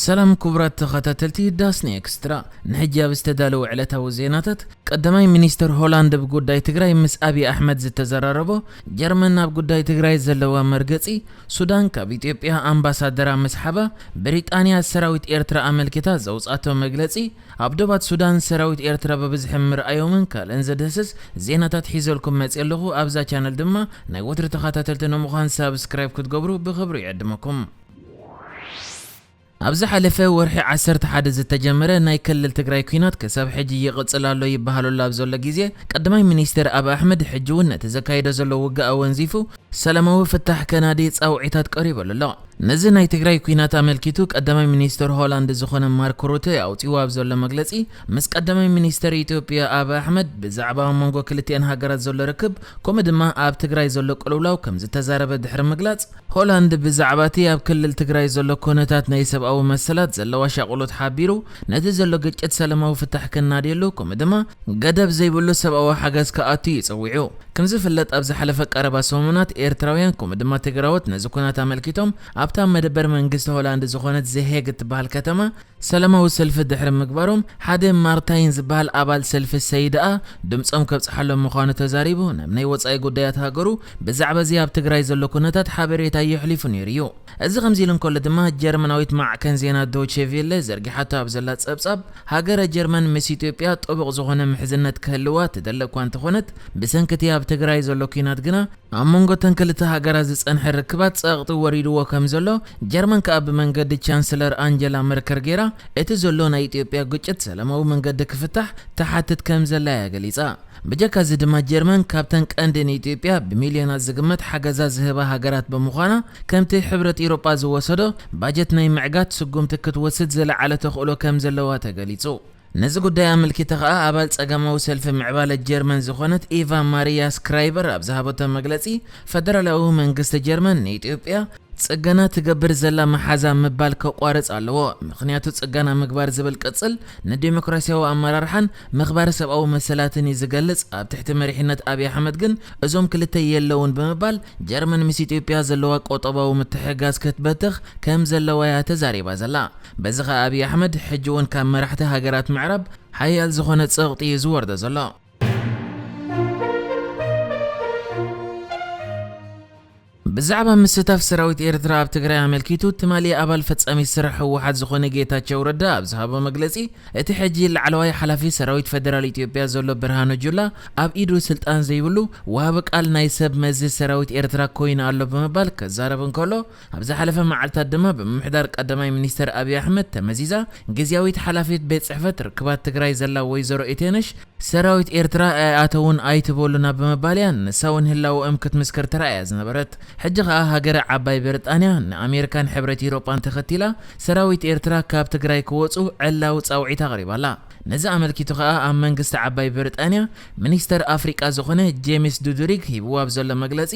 ሰላም ክቡራት ተኸታተልቲ ዳስኒ ኤክስትራ፣ ንሕጂ ኣብ ዝተዳለወ ዕለታዊ ዜናታት፣ ቀዳማይ ሚኒስትር ሆላንድ ብጉዳይ ትግራይ ምስ ኣብይ ኣሕመድ ዝተዘራረቦ፣ ጀርመን ኣብ ጉዳይ ትግራይ ዘለዋ መርገጺ፣ ሱዳን ካብ ኢትዮጵያ ኣምባሳደራ ምስሓባ፣ ብሪጣንያ ሰራዊት ኤርትራ ኣመልኪታ ዘውጻቶ መግለጺ፣ ኣብ ዶባት ሱዳን ሰራዊት ኤርትራ ብብዝሒ ምርኣዮምን ካልእን ዘድህስስ ዜናታት ሒዘልኩም መጽየ ኣለኹ። ኣብዛ ቻነል ድማ ናይ ወትሪ ተኸታተልቲ ንምዃን ሳብስክራይብ ክትገብሩ ብኽብሪ ይዕድመኩም። ኣብ ዝሓለፈ ወርሒ ዓሰርተ ሓደ ዝተጀመረ ናይ ክልል ትግራይ ኲናት ክሳብ ሕጂ ይቕጽል ኣሎ ይበሃለሉ ኣብ ዘሎ ግዜ፣ ቀዳማይ ሚኒስትር ኣብይ ኣሕመድ ሕጂ እውን ነቲ ዘካይዶ ዘሎ ውግእ ኣወንዚፉ ሰላማዊ ፍታሕ ከናዲ ጻውዒታት ቀሪበሉ ኣሎ። ነዚ ናይ ትግራይ ኲናት ኣመልኪቱ ቀዳማይ ሚኒስትር ሆላንድ ዝኾነ ማርክ ሩተ ኣውጺዎ ኣብ ዘሎ መግለጺ፣ ምስ ቀዳማይ ሚኒስትር ኢትዮጵያ ኣብይ ኣሕመድ ብዛዕባ ኣብ መንጎ ክልቲአን ሃገራት ዘሎ ርክብ፣ ከምኡ ድማ ኣብ ትግራይ ዘሎ ቅልውላው ከም ዝተዛረበ ድሕሪ ምግላጽ፣ ሆላንድ ብዛዕባ እቲ ኣብ ክልል ትግራይ ዘሎ ኩነታት ናይ ሰብኣዊ መሰላት ዘለዋ ሻቕሎት ሓቢሩ፣ ነቲ ዘሎ ግጭት ሰላማዊ ፍታሕ ክናድየሉ፣ ከምኡ ድማ ገደብ ዘይብሉ ሰብኣዊ ሓገዝ ክኣቱ እዩ ጸዊዑ። ከም ዝፍለጥ፣ ኣብ ዝሓለፈ ቀረባ ሰሙናት ኤርትራውያን ከምኡ ድማ ትግራዎት ነዚ ኩናት ኣመልኪቶም ኣብታ መደበር መንግስቲ ሆላንድ ዝኾነት ዘሄግ እትበሃል ከተማ ሰላማዊ ሰልፊ ድሕሪ ምግባሮም፣ ሓደ ማርታይን ዝበሃል ኣባል ሰልፊ ሰይድኣ ድምጾም ከብጽሓሎም ምዃኑ ተዛሪቡ፣ ናብ ናይ ወጻኢ ጉዳያት ሃገሩ ብዛዕባ እዚ ኣብ ትግራይ ዘሎ ኩነታት ሓበሬታ የሕሊፉ ነይሩ እዩ። እዚ ከምዚ ኢሉ እንከሎ ድማ፣ ጀርመናዊት ማዕከን ዜና ዶቼ ቬለ ዘርጊሓቶ ኣብ ዘላ ጸብጻብ፣ ሃገረ ጀርመን ምስ ኢትዮጵያ ጥቡቕ ዝኾነ ምሕዝነት ክህልዋ ትደሊ እኳ እንተኾነት፣ ብሰንኪ እቲ ኣብ ትግራይ ዘሎ ኲናት ግና ኣብ መንጎ እተን ክልተ ሃገራት ዝጸንሐ ርክባት ጸቕጢ ወሪድዎ ከም ዘሎ፣ ጀርመን ከኣ ብመንገዲ ቻንስለር ኣንጀላ መርከር ጌራ እቲ ዘሎ ናይ ኢትዮጵያ ግጭት ሰላማዊ መንገዲ ክፍታሕ ትሓትት ከም ዘላ እያ ገሊጻ። ብጀካ እዚ ድማ፣ ጀርመን ካብተን ቀንዲ ንኢትዮጵያ ብሚልዮናት ዝግመት ሓገዛ ዝህባ ሃገራት ብምዃና፣ ከምቲ ሕብረት ኢሮጳ ዝወሰዶ ባጀት ናይ ምዕጋት ስጉምቲ ክትወስድ ዝለዓለ ተኽእሎ ከም ዘለዋ ተገሊጹ። ነዚ ጉዳይ ኣመልኪታ ከኣ፣ ኣባል ጸጋማዊ ሰልፊ ምዕባለ ጀርመን ዝኾነት ኢቫ ማሪያ ስክራይበር ኣብ ዝሃበቶ መግለጺ፣ ፈደራላዊ መንግስቲ ጀርመን ንኢትዮጵያ ጽገና ትገብር ዘላ መሓዛ ምባል ከቋርጽ ኣለዎ። ምኽንያቱ፣ ጽገና ምግባር ዝብል ቅጽል ንዴሞክራሲያዊ ኣመራርሓን ምኽባር ሰብኣዊ መሰላትን እዩ ዝገልጽ። ኣብ ትሕቲ መሪሕነት ኣብይ ኣሕመድ ግን እዞም ክልተ የለውን ብምባል፣ ጀርመን ምስ ኢትዮጵያ ዘለዋ ቁጠባዊ ምትሕግጋዝ ክትበትኽ ከም ዘለዋ እያ ተዛሪባ ዘላ። በዚ ኸኣ ኣብይ ኣሕመድ ሕጂ እውን ካብ መራሕቲ ሃገራት ምዕራብ ሓያል ዝኾነ ጸቕጢ እዩ ዝወርዶ ዘሎ። ብዛዕባ ምስታፍ ሰራዊት ኤርትራ ኣብ ትግራይ ኣመልኪቱ፣ ትማሊ ኣባል ፈጻሚ ስራሕ ህወሓት ዝኾነ ጌታቸው ረዳ ኣብ ዝሃቦ መግለጺ፣ እቲ ሕጂ ላዕለዋይ ሓላፊ ሰራዊት ፈደራል ኢትዮጵያ ዘሎ ብርሃኑ ጁላ፣ ኣብ ኢዱ ስልጣን ዘይብሉ ወሃቢ ቃል ናይ ሰብ መዚ ሰራዊት ኤርትራ ኮይኑ ኣሎ ብምባል ክዛረብ እንከሎ፣ ኣብ ዝሓለፈ መዓልታት ድማ ብምምሕዳር ቀዳማይ ሚኒስተር ኣብይ ኣሕመድ ተመዚዛ፣ ግዝያዊት ሓላፊት ቤት ጽሕፈት ርክባት ትግራይ ዘላ ወይዘሮ ኢቴነሽ፣ ሰራዊት ኤርትራ ኣይኣተውን ኣይትበሉና ብምባል እያ ንሳ እውን ህላወኦም ክትምስክር ተራእያ ዝነበረት። ሕጂ ከኣ ሃገረ ዓባይ ብሪጣንያ ንኣሜሪካን ሕብረት ኢሮጳን ተኸቲላ ሰራዊት ኤርትራ ካብ ትግራይ ክወጹ ዕላዊ ጻውዒት ኣቕሪባ ኣላ። ነዚ ኣመልኪቱ ከኣ ኣብ መንግስቲ ዓባይ ብሪጣንያ ሚኒስተር ኣፍሪቃ ዝኾነ ጄምስ ዱዱሪግ ሂብዎ ኣብ ዘሎ መግለጺ፣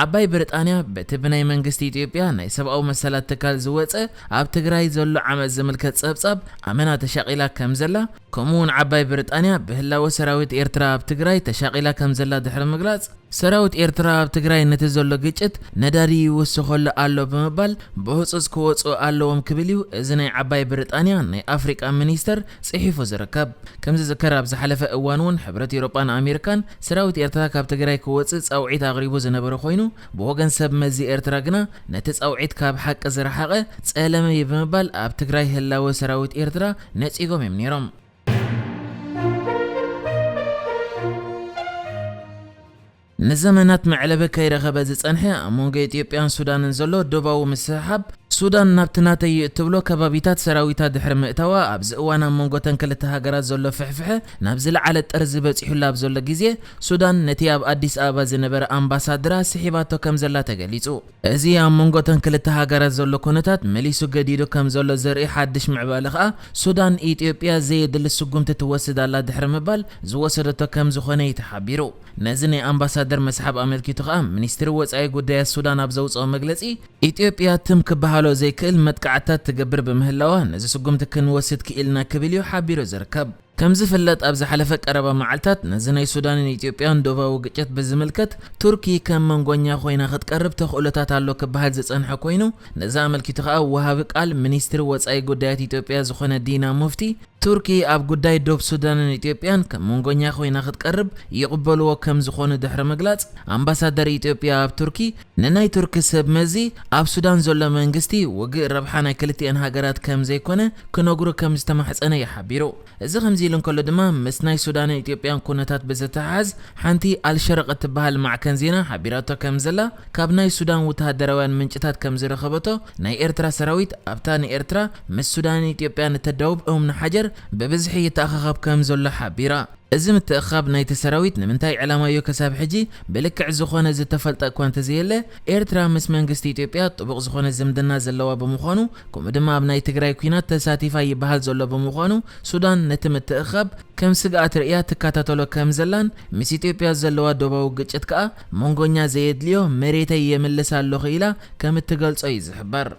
ዓባይ ብሪጣንያ በቲ ብናይ መንግስቲ ኢትዮጵያ ናይ ሰብኣዊ መሰላት ትካል ዝወጸ ኣብ ትግራይ ዘሎ ዓመጽ ዝምልከት ጸብጻብ ኣመና ተሻቒላ ከም ዘላ፣ ከምኡ እውን ዓባይ ብሪጣንያ ብህላወ ሰራዊት ኤርትራ ኣብ ትግራይ ተሻቒላ ከም ዘላ ድሕሪ ምግላጽ፣ ሰራዊት ኤርትራ ኣብ ትግራይ ነቲ ዘሎ ግጭት ነዳዲ ይውስኸሉ ኣሎ ብምባል ብህጹጽ ክወጽኡ ኣለዎም ክብል እዩ እዚ ናይ ዓባይ ብሪጣንያ ናይ ኣፍሪቃ ሚኒስተር ጽሒፉ ዝርከብ። ከም ዝዝከር፣ ኣብ ዝሓለፈ እዋን እውን ሕብረት ኤውሮጳን ኣሜሪካን ሰራዊት ኤርትራ ካብ ትግራይ ክወጽእ ጻውዒት ኣቕሪቡ ዝነበረ ኮይኑ፣ ብወገን ሰብ መዚ ኤርትራ ግና ነቲ ጻውዒት ካብ ሓቂ ዝረሓቐ ጸለመ እዩ ብምባል ኣብ ትግራይ ህላወ ሰራዊት ኤርትራ ነጺጎም እዮም ነይሮም። ንዘመናት መዕለቢ ከይረኸበ ዝጸንሐ ኣብ መንጎ ኢትዮጵያን ሱዳንን ዘሎ ዶባዊ ምስሕሓብ፣ ሱዳን ናብቲ ናተይ እዩ እትብሎ ከባቢታት ሰራዊታ ድሕሪ ምእታዋ፣ ኣብዚ እዋን ኣብ መንጎ እተን ክልተ ሃገራት ዘሎ ፍሕፍሐ ናብ ዝለዓለ ጥርዚ በጺሑላ ኣብ ዘሎ ግዜ፣ ሱዳን ነቲ ኣብ ኣዲስ ኣበባ ዝነበረ ኣምባሳደራ ስሒባቶ ከም ዘላ ተገሊጹ። እዚ ኣብ መንጎ እተን ክልተ ሃገራት ዘሎ ኩነታት መሊሱ ገዲዱ ከም ዘሎ ዘርኢ ሓድሽ ምዕባለ ከኣ፣ ሱዳን ኢትዮጵያ ዘየድሊ ስጉምቲ ትወስድ ኣላ ድሕሪ ምባል ዝወሰደቶ ከም ዝኾነ እዩ ተሓቢሩ። ነዚ ናይ ኣምባሳደር መስሓብ ኣመልኪቱ ከኣ፣ ሚኒስትሪ ወጻኢ ጉዳያት ሱዳን ኣብ ዘውጽኦ መግለጺ፣ ኢትዮጵያ ትም ክበሃሎ ዘይክእል መጥቃዕትታት ትገብር ብምህላዋ፣ ነዚ ስጉምቲ ክንወስድ ክኢልና ክብል እዩ ሓቢሩ ዝርከብ። ከም ዝፍለጥ፣ ኣብ ዝሓለፈ ቀረባ መዓልታት ነዚ ናይ ሱዳንን ኢትዮጵያን ዶባዊ ግጭት ብዝምልከት፣ ቱርኪ ከም መንጎኛ ኮይና ክትቀርብ ተኽእሎታት ኣሎ ክበሃል ዝጸንሐ ኮይኑ፣ ነዚ ኣመልኪቱ ከኣ ወሃቢ ቃል ሚኒስትሪ ወጻኢ ጉዳያት ኢትዮጵያ ዝኾነ ዲና ሙፍቲ፣ ቱርኪ ኣብ ጉዳይ ዶብ ሱዳንን ኢትዮጵያን ከም መንጎኛ ኮይና ክትቀርብ ይቕበልዎ ከም ዝኾኑ ድሕሪ ምግላጽ፣ ኣምባሳደር ኢትዮጵያ ኣብ ቱርኪ ንናይ ቱርኪ ሰብ መዚ፣ ኣብ ሱዳን ዘሎ መንግስቲ ውግእ ረብሓ ናይ ክልቲኤን ሃገራት ከም ዘይኮነ ክነግሩ ከም ዝተማሕጸነ እዩ ሓቢሩ። እዚ ከምዚ ኢሉ እንከሎ ድማ፣ ምስ ናይ ሱዳንን ኢትዮጵያን ኩነታት ብዝተሓሓዝ፣ ሓንቲ ኣልሸረቕ እትበሃል ማዕከን ዜና ሓቢራቶ ከም ዘላ፣ ካብ ናይ ሱዳን ወተሃደራውያን ምንጭታት ከም ዝረኸበቶ፣ ናይ ኤርትራ ሰራዊት ኣብታ ንኤርትራ ምስ ሱዳንን ኢትዮጵያን እተዳውብ እምኒ ሓጀር ብብዝሒ ይተኣኻኸብ ከም ዘሎ ሓቢራ። እዚ ምትእኻብ ናይቲ ሰራዊት ንምንታይ ዕላማዮ ክሳብ ሕጂ ብልክዕ ዝኾነ ዝተፈልጠ እኳ እንተዘየለ፣ ኤርትራ ምስ መንግስቲ ኢትዮጵያ ጥቡቕ ዝኾነ ዝምድና ዘለዋ ብምዃኑ፣ ከምኡ ድማ ኣብ ናይ ትግራይ ኲናት ተሳቲፋ ይበሃል ዘሎ ብምዃኑ፣ ሱዳን ነቲ ምትእኻብ ከም ስግኣት ርእያ ትከታተሎ ከም ዘላን፣ ምስ ኢትዮጵያ ዘለዋ ዶባዊ ግጭት ከኣ መንጎኛ ዘየድልዮ መሬተይ የምልስ ኣለኹ ኢላ ከም እትገልጾ እዩ ዝሕበር።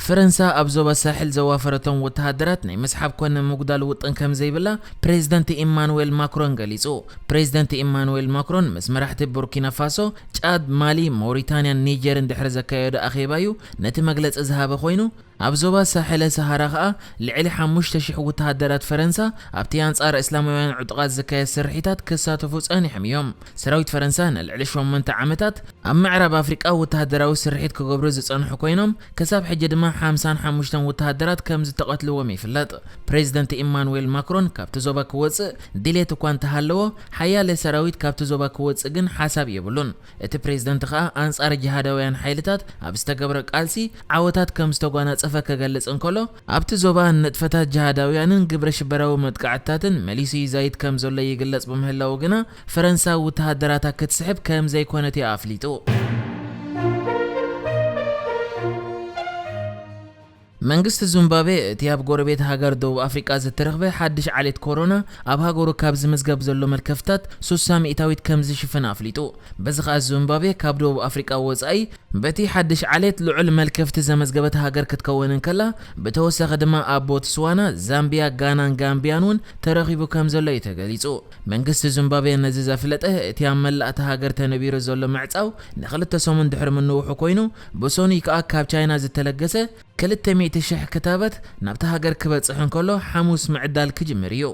ፈረንሳ ኣብ ዞባ ሳሕል ዘዋፈረቶም ወተሃደራት ናይ ምስሓብ ኮነ ምጉዳል ውጥን ከም ዘይብላ ፕሬዝደንት ኢማኑዌል ማክሮን ገሊጹ። ፕሬዝደንት ኢማኑዌል ማክሮን ምስ መራሕቲ ቡርኪና ፋሶ፣ ጫድ፣ ማሊ፣ ሞሪታንያን ኒጀርን ድሕሪ ዘካየዶ ኣኼባ እዩ ነቲ መግለጺ ዝሃበ ኮይኑ፣ ኣብ ዞባ ሳሕለ ሰሃራ ከኣ ልዕሊ ሓሙሽተ ሽሕ ወተሃደራት ፈረንሳ ኣብቲ ኣንጻር እስላማውያን ዕጡቓት ዝካየድ ስርሒታት ክሳተፉ ጸኒሖም እዮም። ሰራዊት ፈረንሳ ንልዕሊ ሸሞንተ ዓመታት ኣብ ምዕራብ ኣፍሪቃ ወተሃደራዊ ስርሒት ክገብሩ ዝጸንሑ ኮይኖም፣ ክሳብ ሕጂ ድማ ሓምሳን ሓሙሽተን ወተሃደራት ከም ዝተቐትልዎም ይፍለጥ። ፕሬዝደንት ኢማኑዌል ማክሮን ካብቲ ዞባ ክወጽእ ድሌት እኳ እንተሃለዎ፣ ሓያለ ሰራዊት ካብቲ ዞባ ክወጽእ ግን ሓሳብ የብሉን። እቲ ፕሬዝደንት ከኣ ኣንጻር ጅሃዳውያን ሓይልታት ኣብ ዝተገብረ ቃልሲ ዓወታት ከም ዝተጓናጸፈ ክገልጽ እንከሎ፣ ኣብቲ ዞባ ንጥፈታት ጅሃዳውያንን ግብረ ሽበራዊ መጥቃዕትታትን መሊሱ ይዛይድ ከም ዘሎ ይግለጽ ብምህላዉ ግና፣ ፈረንሳ ወተሃደራታ ክትስሕብ ከም ዘይኮነት እዩ ኣፍሊጡ። መንግስቲ ዚምባብዌ እቲ ኣብ ጎረቤት ሃገር ደቡብ ኣፍሪቃ ዝተረኽበ ሓድሽ ዓሌት ኮሮና ኣብ ሃገሩ ካብ ዝምዝገብ ዘሎ መልከፍታት ሱሳ ሚእታዊት ከም ዝሽፍን ኣፍሊጡ። በዚ ከኣ ዚምባብዌ ካብ ደቡብ ኣፍሪቃ ወጻኢ በቲ ሓድሽ ዓሌት ልዑል መልከፍቲ ዘመዝገበት ሃገር ክትከውን እንከላ፣ ብተወሳኺ ድማ ኣብ ቦትስዋና፣ ዛምቢያ፣ ጋናን ጋምቢያን እውን ተረኺቡ ከም ዘሎ እዩ ተገሊጹ። መንግስቲ ዚምባብዌ ነዚ ዘፍለጠ፣ እቲ ኣብ መላእ እታ ሃገር ተነቢሩ ዘሎ ምዕጻው ንኽልተ ሰሙን ድሕሪ ምንውሑ ኮይኑ፣ ብሰኑይ ከኣ ካብ ቻይና ዝተለገሰ ክልተ ሚእቲ ሽሕ ክታበት ናብታ ሃገር ክበጽሕ እንከሎ፣ ሓሙስ ምዕዳል ክጅምር እዩ።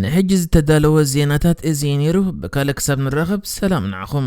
ንሕጂ ዝተዳለወ ዜናታት እዚ እዩ ነይሩ። ብካልእ ክሳብ ንራኸብ፣ ሰላም ንዓኹም።